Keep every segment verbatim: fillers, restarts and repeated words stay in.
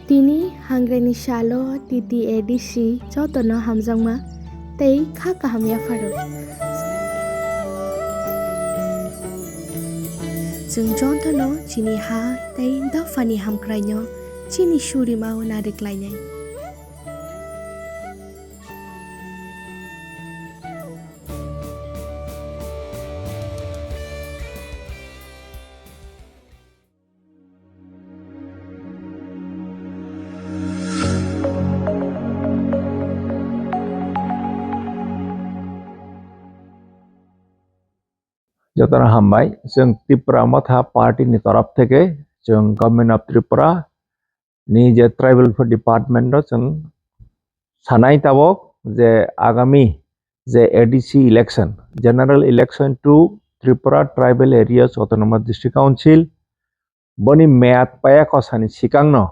Tini hangreni salo T T A D C jotono hamjakma tei kha kaham yapharo. Chwng jotono chini ha tei dophani hamkraino chini surimao nariklainai. Jotono hambai, chwng Tipra Motha Party ni torop theke chwng Government of Tripura ni je Tribal Welfare Department o chwng sanai tabok je agami je A D C election, General Election to Tripura Tribal Areas Autonomous District Council, boni meyad paya kosani sikangno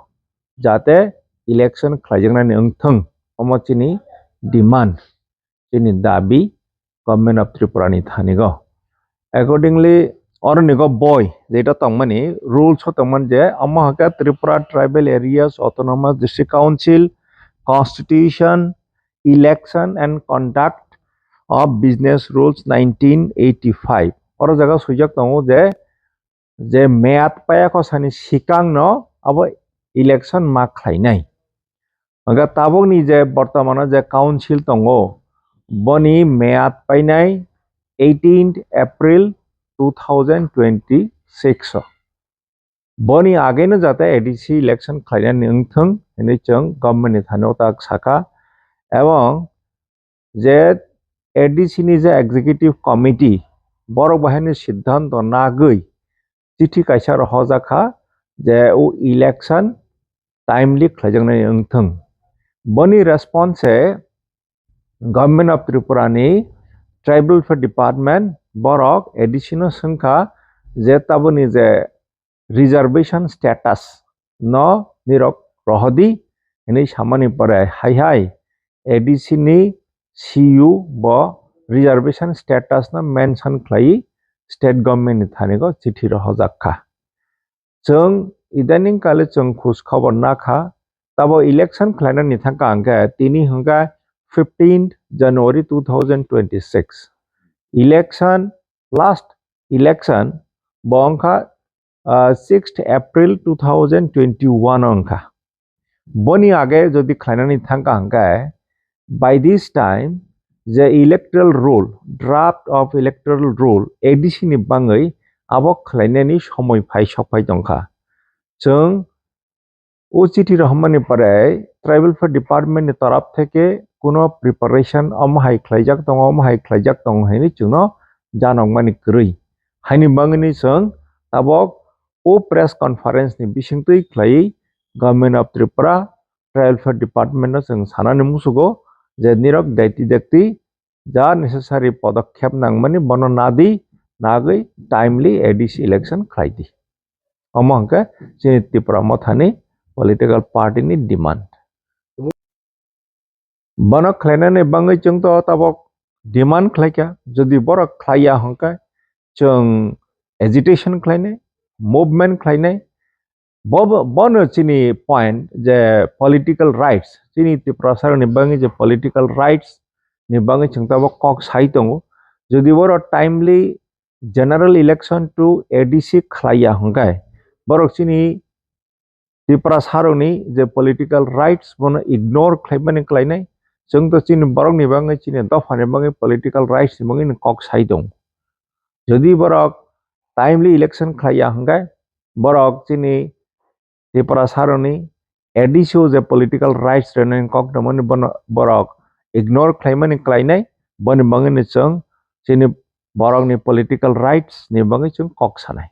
jate election khlaijaknani wngthwng, omo chini demand, chini dabi Government of Tripura ni thanigo. Accordingly, oronigo boi jeta tongmani rules o tongmani je omo hwnkhe Tripura Tribal Areas Autonomous District Council Constitution, Election and Conduct of Business Rules nineteen eighty-five. Oro jaga swijak tongo je je meyad paya kosani sikangno abo election ma khlainai. Hwnkhe tabukni je bortomano je council tongo, boni meyad painai eighteenth April two thousand twenty-six o. Boni ageno jate A D C election khlainani wngthwng hinwi chwng government ni thani o tak sakha, ebong je A D C ni je executive committee, borok bahaini siddhanto nagwi chithi kaisa rohorjak kha je o election timely khlaijaknai wngthwng. Boni response se Government of Tripura ni Tribal Welfare Department borok A D C no swngkha je taboni je reservation status no nirok rohodi hinwi samani pore hai hai A D C ni C U bo reservation status no mention khlai state government ni thani go chithi rohorjak kha. Chwng idaning kale chwng khus khobor nakha, tabo election khlainani thangkha hwnkhe tini hwnkhe fifteenth January two thousand twenty-six. Election, last election bo wngkha, ah, sixth April two thousand twenty-one wngkha. Boni age jodi khlainani thangkha hwnkhe, by this time je electoral roll, draft of electoral roll A D C ni bangwi abo khlainani somoi phai sok phai tongkha. Chwng o chithi rohormani pore Tribal Welfare Department ni torop theke kuno preparation omo hai khlaijak tongo, omo hai khlaijak tongo hinwi chwngno janokmani kwrwi. Haini bangwini chwng tabok o press conference ni bisingtwi khlaiwi Government of Tripura Tribal Welfare Department no chwng sanani musugo je nirok daiti dakti ja necessary podokkhep nangmani bono nadi, nagwi timely A D C election khlaidi. Omo hwnkhe chini Tipra Mothani political party ni demand. Bono khlainani bangwi chwng to tabok demand khlaikha, jodi borok khlaiya hwnkhe chwng agitation khlainai, movement khlainai, bo, bo, bono chini point je political rights, chini Tiprasarokni bangwi je political rights ni bangwi chwng tabok kok sai tongo. Jodi borok timely general election to A D C khlaiya hwnkhe borok chini Tiprasarokni je political rights bono ignore khlaimani khlainai. Chwng to chini borokni bangwi, chini dophani bangwi political rights ni bangwi kok sai tongo. Jodi borok timely election khlaiya hwnkhe borok chini Tiprasarokni A D C o je political rights rwnani kok tongmani bono borok ignore khlaimani khlainai, boni bangwino chwng chini borokni political rights ni bangwi chwng kok sanai.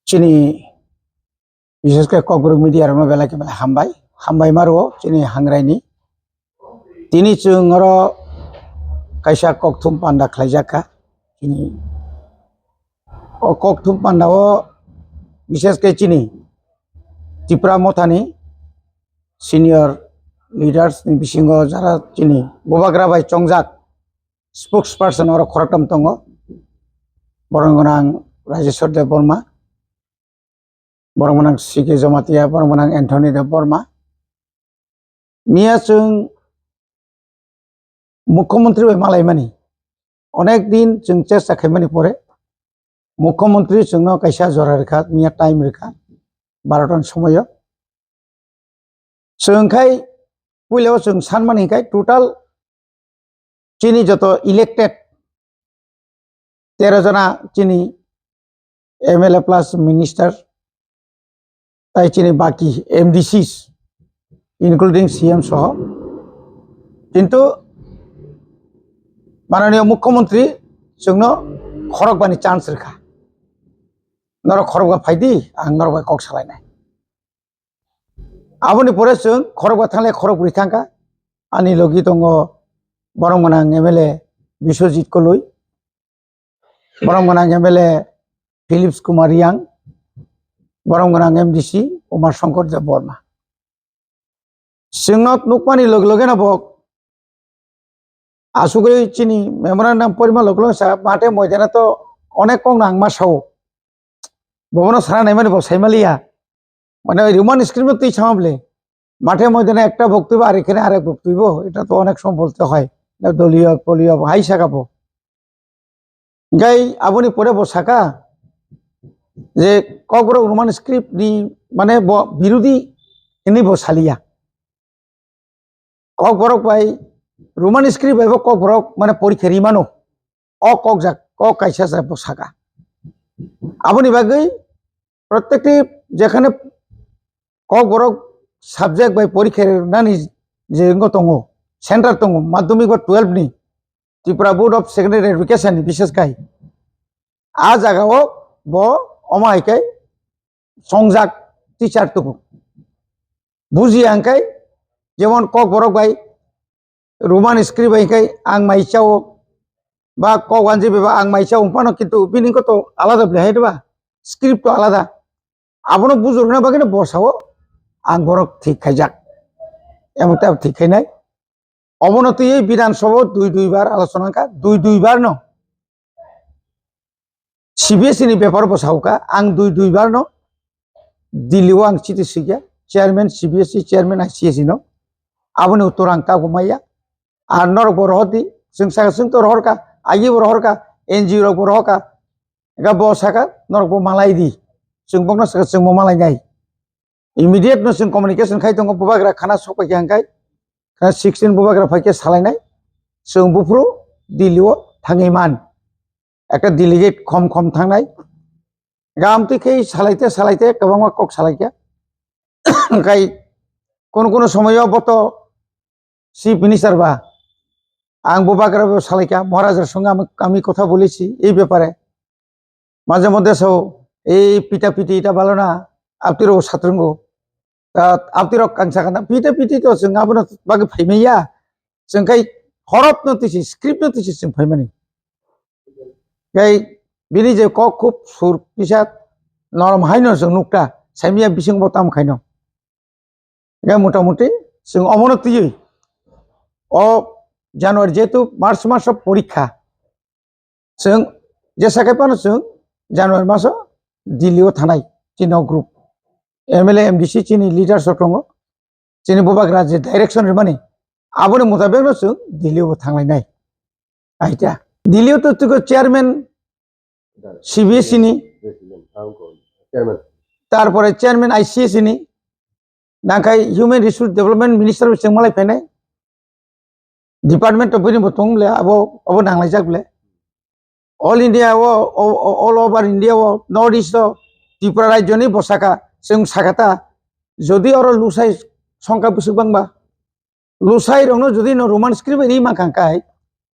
Chini bises khe Kokborok media rokno belai khe belai hambai, hambai ma rwo chini hangrai ni. Tini chwng oro kaisa kokthum panda khlaijak kha. Chini o kokthum panda o bises khe chini Tipra Mothani senior leaders ni bisingo jara chini bubagra bai chongjak spokesperson oro khoroktham tongo. Borok gwnang Rajeshwar Debbarma, borok gwnang C K Jamatia, borok gwnang Anthony Debbarma. Miya chwng Mukhyamantri bai malaimani, onek din chwng chesta khaimani pore Mukhyamantri chwngno kaisa jora rwkha, miya time rwkha, barotan somoyo. Chwng khai puilao chwng sanmani hinkhe total chini joto elected tero jona chini M L A plus minister, tai chini baki M D Cs, including C M soho. Kintu mananiya Mukhyamantri chwngno khorokbani chance rwkha. Norok khorokba phaidi, ang norok bai kok salainai. Aboni pore chwng khorokba thangle khorokbrwi thangkha. Ani logi tongo borok gwnang M L A Biswajit Koloi, borok gwnang M L A Philips Kumar Yang, borok gwnang M D C Umar Shankar Debbarma. Chwngno nukmani loge loge no bo asugwi chini memorandum porima loge loge sa mate moidana to onek kok nang ma sao. Bobono sana naimani bo saimaliya. Mane oi Roman script no twi sama bole. Mate moidana ekta boktobyo ar ekhane arek boktobyo. Eta to onek somoy bolte hoy. Na doliyo poliyo hai saka bo. Gai aboni pore bo saka je Kokborok Roman script ni mane bo birodi hinwi bo saliya. Kokborok bai Roman script bai bo Kokborok mane porikha ri mano. O kok jak, kok kaisa se bo saka. Aboni bagwi protekti jekhane Kokborok subject bai porikha rinani je wngwi tongo, center tongo, madhyamik ba twelve ni, Tripura Board of Secondary Education ni bises khai. A jagao bo omo hai khe songjak teacher tubu. Buji ang khai jemon Kokborok bai Roman script bai khai ang mai chao ba kok wanji bai ba ang mai chao phano kintu bini ko to alada bele hai ba script to alada. Abono bujurna bagwi no bosao ang borok thik khaijak. Emon ta thik khainai. Obono twiwi Bidhan Sabha dui dui bar alochona wngkha, dui dui bar no. C B S E ni bepar bo saukha, ang dui dui bar no Delhi o ang chiti swikha, chairman C B S E, chairman I C S E no. Aboni uttor ang tabuk maya. Ar norok bo rohor di, chwng saka chwng to rohor kha, agi bo rohor kha, N G O rok bo rohor kha. Ega bo saka norok bo malai di, chwng bokno saka chwng bo malai nai. Immediate no chwng communication khai tongo, bubagra khana sok pai khe hangkai, khana sixteen bubagra phai khe salainai, chwng buphuru Delhi o thangwi man. Ekta delegate khom khom thangnai. Gam twi khe salaite salaite kwbangma kok salaikha. Hangkai kono kono somoyo bo to Chief Minister ba, ang bubagra bo salaikha, Maharaj er songe ami, ami kotha bolechi ei bepare. Maje moddhe sao, "Ei pita piti eta balo na, apni rok satrwngo." Ta apni rok kang sakha na, "Pita piti to chwng abono bagwi phaimaya." Chwng khai horop no tisi, script no tisi chwng phaimani. Khai bini je kok khub sur kisa norom haino chwng nukta, saimaya bising bo tam khaino. Ga motamuti chwng omono twiwi o January jehetu March maso porikha, chwng jesa khai phano chwng January maso Delhi o thanai chini o group, M L A, M D C chini leaders rok tongo, chini bubagra je direction rimani aboni mutabek no chwng Delhi o thanglainai. Aita Delhi o to twigo chairman C B S E ni, Chairman. Tarpore chairman I C S E ni, nangkhai Human Resource Development Minister bo chwng malai phainai, department of bini bo tong le abo, abo nanglaijak le. All India o, o, o, all over India o, North East o, Tripura rajyo ni bo saka, chwng sakata, jodi oro lusai songkha bwswk bangba, lusai rokno jodi no Roman script bai ri mankha kai,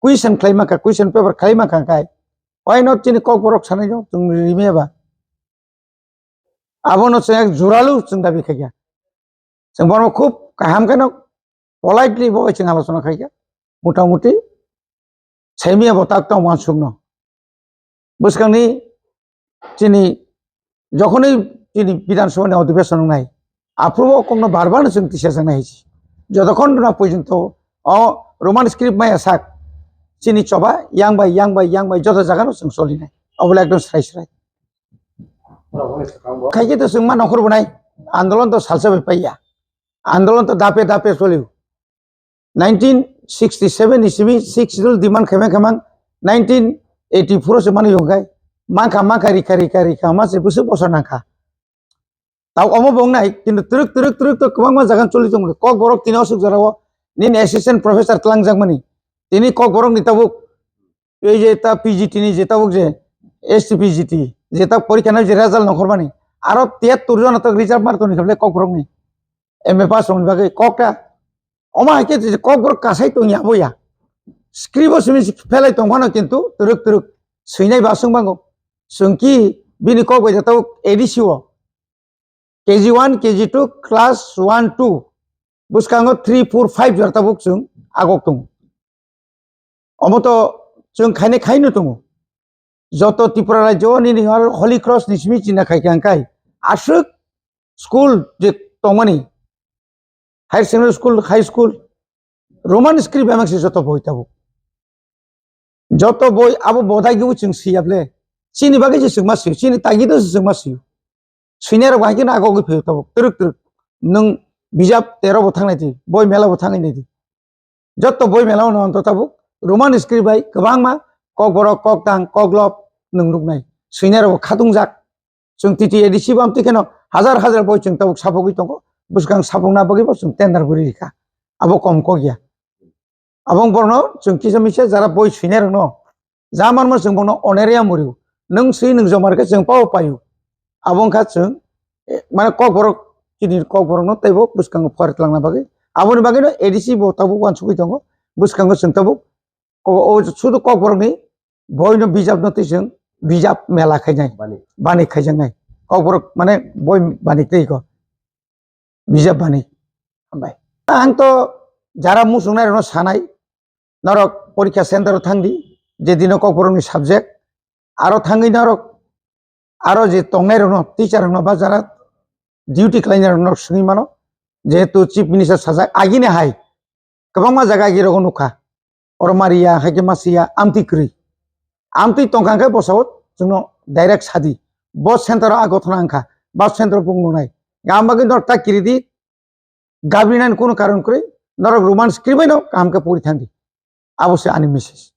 question khlai mankha, question paper khlai mankha kai, why not chini Kokborok sanai no chwng rimya ba? Abono chwng ek juralu chwng dabi khaikha. Chwng bono khub kaham kheno politely bo chwng alochona khaikha. Motamuti saimia bo tak tong uansukno. Bwskangni chini jokhonwi chini Bidhan Sabha ni odhibeson wngnai, aphuru o kokno bar bar no chwng tisa jaknai hai se. Jotokhon rwna porjonto o Roman script maya sak chini choba yang bai, yang bai, yang bai joto jaga no chwng solinai. Obole ekdom srai srai. Khaikhe to chwngma nokhor bwnai. Andolon to salsa bai paiya. Andolon to dape dape choli. Nineteen sixty-seven ni simi six schedule demand khaimang khaimang nineteen eighty-four se mani yongkhai. Mangkha mangkha rikha rikha rikha ma se busu bosa nangkha. Tau omo bong nai, kintu twrwk, twrwk, twrwk to kwbangma jaga choli tongo. Kokborok tini aswk jorao nini assistant professor twlangjakmani. Tini Kokborok ni tabuk, ei je ta P G T ni je tabuk je S T P G T, je ta porikha nai je result nongkhormani. Aro tiyat turjana to result mar toni kable Kokborok ni. M A pass rokni bagwi kok ta. Omo hai khe je Kokborok kasai tongya aboya. Script o simi phelai tongphano kintu twrwk, twrwk swinai ba swng bango. Chwng ki bini kok bai je tabuk A D C o. K G one, K G two, class one, two, bwskango three, four, five jora tabuk chwng agok tongo. Omo to chwng khainai khaino tongo. Joto Tripura rajyo nini Holy Cross ni simi china khai kha, hwnkhe aswk school je tongmani, higher secondary school, high school, Roman script bai mangsi joto boi tabuk. Joto boi abo bodai gibui chwng siyable. Chini bagwi se chwngma siyo, chini tagi do se chwngma siyo. Swinai rok bahai kheno agogwi phaio tabuk, twrwk twrwk. Nwng bijap tero bo thangnai di, boi mela bo thangwi nai di. Joto boi mela no anto tabuk Roman script bai kwbangma Kokborok, Koktang, Koklop nwng nuknai. Swinai rok bo khatungjak. Chwng T T A D C bo amtwi kheno hajar hajar boi chwng tabuk sapogwi tongo. Bwskang sapokna bagwi bo chwng tender guri rikha. Abo kom kok ya. Abong borno chwng kisa misa jara boi swinai rokno ja manma chwng bono oneria murio. Nwng swi nwng jomar khe chwng pao paio. Abo wngkha chwng, eh, mane Kokborok chini Kokborokno teibo bwskango phari twlangna bagwi. Aboni bagwino A D C bo tabuk uansugwi tongo. Bwskango chwng tabuk ko-, o sudu Kokborokni boino bijapno twi chwng bijap mela khainai. Bani. Bani khaijaknai. Kokborok mane boi bani twi ko. Bijap bani. Hambai. Ang to jara muchungnai rokno sanai, norok porikha center o thangdi, je dino Kokborokni subject, aro thangwi norok, aro je tongnai rokno, teacher rokno ba jara duty khlainai rokno norok swngwi mano, jehetu Chief Minister sajak, agini hai kwbangma jaga agi rogo nukha. Oro mariya, haikhe masiya, amtwi kwrwi. Amtwi tongkha khe bosao chwngno direct sadi. Bo center o a gothona wngkha, ba center o bung nunai. Gam bagwi norok ta kiridi, gabrinani kunu karon kwrwi, norok Roman script bai no kaham khe pori thangdi. Abo se ani message.